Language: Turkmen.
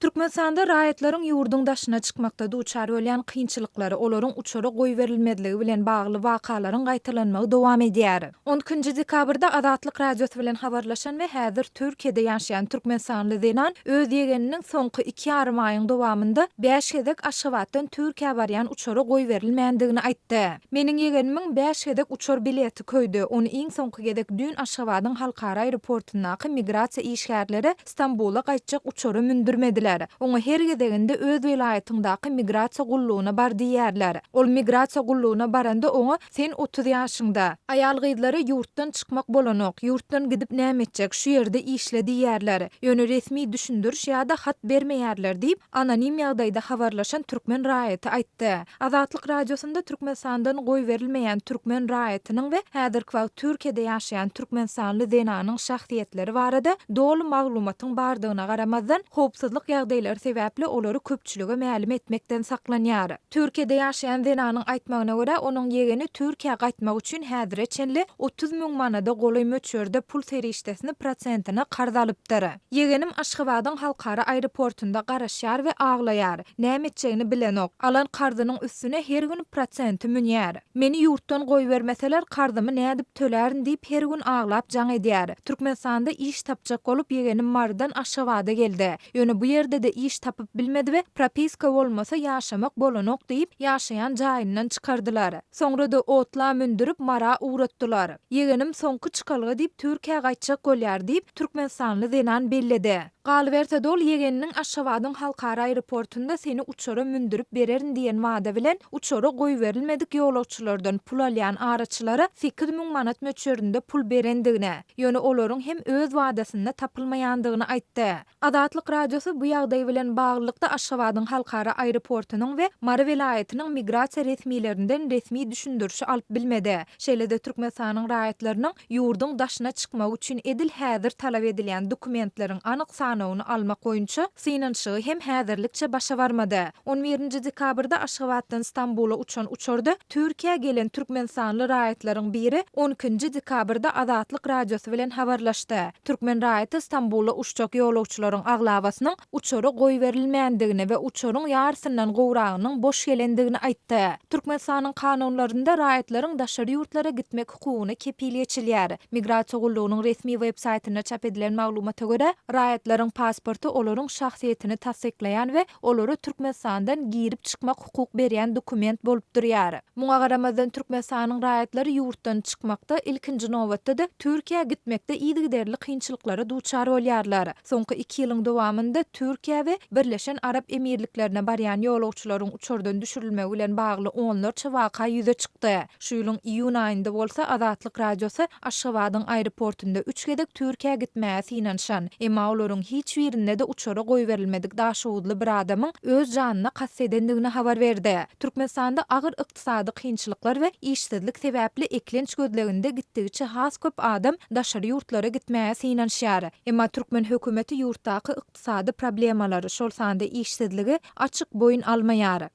Türkmenistanda raýatlaryň ýurduň daşyna çykmakda duçar bolýan kynçylyklary, olaryň uçara goýberilmezligi bilen bagly wakalaryň gaýtalanmagy dowam edýär. On ikinji dekabrda Azatlyk Radiosy bilen habarlaşan we häzir Türkiýede ýaşaýan türkmenistanly zenan öz ýegeniniň soňky iki ýarym aýyň dowamynda bäş gezek Aşgabatdan Türkiýä barýan uçara goýberilmändigini aýtdy. Meniň ýegenimiň bäş gezek uçar bileti köýdi. Ony iň soňky gezek düýn Aşgabadyň halkara aeroportundaky migrasiýa işgärleri Stambula gaýtjak uçara mündürmediler. Oňa her gezeginde öz welaýatyňdaky migrasiýa gullugyna bar diýýärler. Ol migrasiýa gullugyna baranda oňa Sen 30 ýaşyňda. Aýal-gyzlara ýurtdan çykmak bolanok, ýurtdan gidip näme etjek, şu ýerde işle diýýärler. Ýöne resmi düşündiriş ýa-da hat bermeýärler diýip, anonim ýagdaýda habarlaşan türkmen raýaty aýtdy. Azatlyk Radiosynda Türkmenistandan goýberilmeýän türkmen raýatynyň we häzirki wagt Türkiýede ýaşaýan türkmenistanly zenanyň şahsyýetleri barada doly maglumatyň bardygyna garamazdan, howpsuzlyk ýagdaýlary sebäpli olary köpçülige mälim etmekden saklanýar. Türkiýede ýaşaýan zenanyň aýtmagyna görä, onuň ýegeni Türkiýä gaýtmak üçin häzire çenli 30 müň manada golaý möçberde pul serişdesini prosentine karz alypdyr. Ýegenim Aşgabadyň halkara aeroportunda garaşýar we aglaýar. Näme etjegini bilenok. Alan karzynyň üstüne her gün prosenti münýär. Meni ýurtdan goýbermeseler karzymy nädip tölärin diýip her gün aglap jaň edýär. Türkmenistanda iş tapjak bolup ýegenim Marydan Aşgabada geldi. Ýöne bu ýerde-de iş tapyp bilmedi we propiska bolmasa ýaşamak bolanok diýip ýaşaýan jaýyndan çykardylar. Soňra-da otla mündürip Mara ugratdylar. Ýegenim soňky çykalga diýip Türkiýä gaýtjak bolýar diýip, türkmenistanly zenan belledi. Galyberse-de ol ýegeniniň Aşgabadyň halkara aeroportunda seni uçara mündürip bererin diýen wada bilen uçara goýberilmedik ýolagçylardan pul alýan araçylara 8000 manat möçberinde pul berendigini, ýöne olaryň hem öz wadasynda tapylmaýandygyny aýtdy. Azatlyk Radiosy bu ýagdaý bilen baglylykda Aşgabadyň halkara aeroportunyň we Mary welaýatynyň migrasiýa resmilerinden resmi düşündirişi alyp bilmedi. Şeýle-de Türkmenistanyň raýatlarynyň ýurduň daşyna çykmagy üçin edil häzir talap edilýän dokumentleriň anyk sanawyny almak boýunça synanyşygy hem häzirlikçe başa barmady. On birinji dekabrda Aşgabatdan Stambula uçan uçarda Türkiýä gelen türkmenistanly raýatlaryň biri on ikinji dekabrda Azatlyk Radiosy bilen habarlaşdy. Türkmen raýaty Stambula uçjak ýolagçylaryň aglabasynyň uçara goýberilmändigini we uçaryň ýarysyndan gowragynyň boş gelendigini aýtdy. Türkmenistanyň kanunlarynda raýatlaryň daşary ýurtlara gitmek hukugyna kepil geçilýär. Migrasiýa gullugynyň resmi web saýtynda çap edilen maglumata görä, raýatlaryň pasporty olaryň şahsyýetini tassyklaýan we olara Türkmenistandan girip-çykmak hukuk berýän dokument bolup durýar. Muňa garamazdan, Türkmenistanyň raýatlary ýurtdan çykmakda, ilkinji nobatda-da, Türkiýä gitmekde yzygiderli kynçylyklara duçar bolýarlar. Soňky iki ýylyň dowamynda Türkiýä we Birleşen Arap Emirliklerine barýan ýolagçylaryň uçardan düşürilmegi bilen bagly onlarça waka ýüze çykdy. Şu ýylyň iýun aýynda bolsa Azatlyk Radiosy Aşgabadyň aeroportunda üç gezek Türkiýä gitmäge synanyşan, emma olaryň hiç birinde-de uçara goýberilmedik daşoguzly bir adamyň öz janyna kast edendigini habar berdi. Türkmenistanda agyr ykdysady kynçylyklar we işsizlik sebäpli eklenç gözleginde gitdigiçe has köp adam daşary ýurtlara gitmäge synanyşýar. Emma türkmen hökümeti ýurtdaky ykdysady problemalary, şol sanda işsizligi açyk boýun almaýar.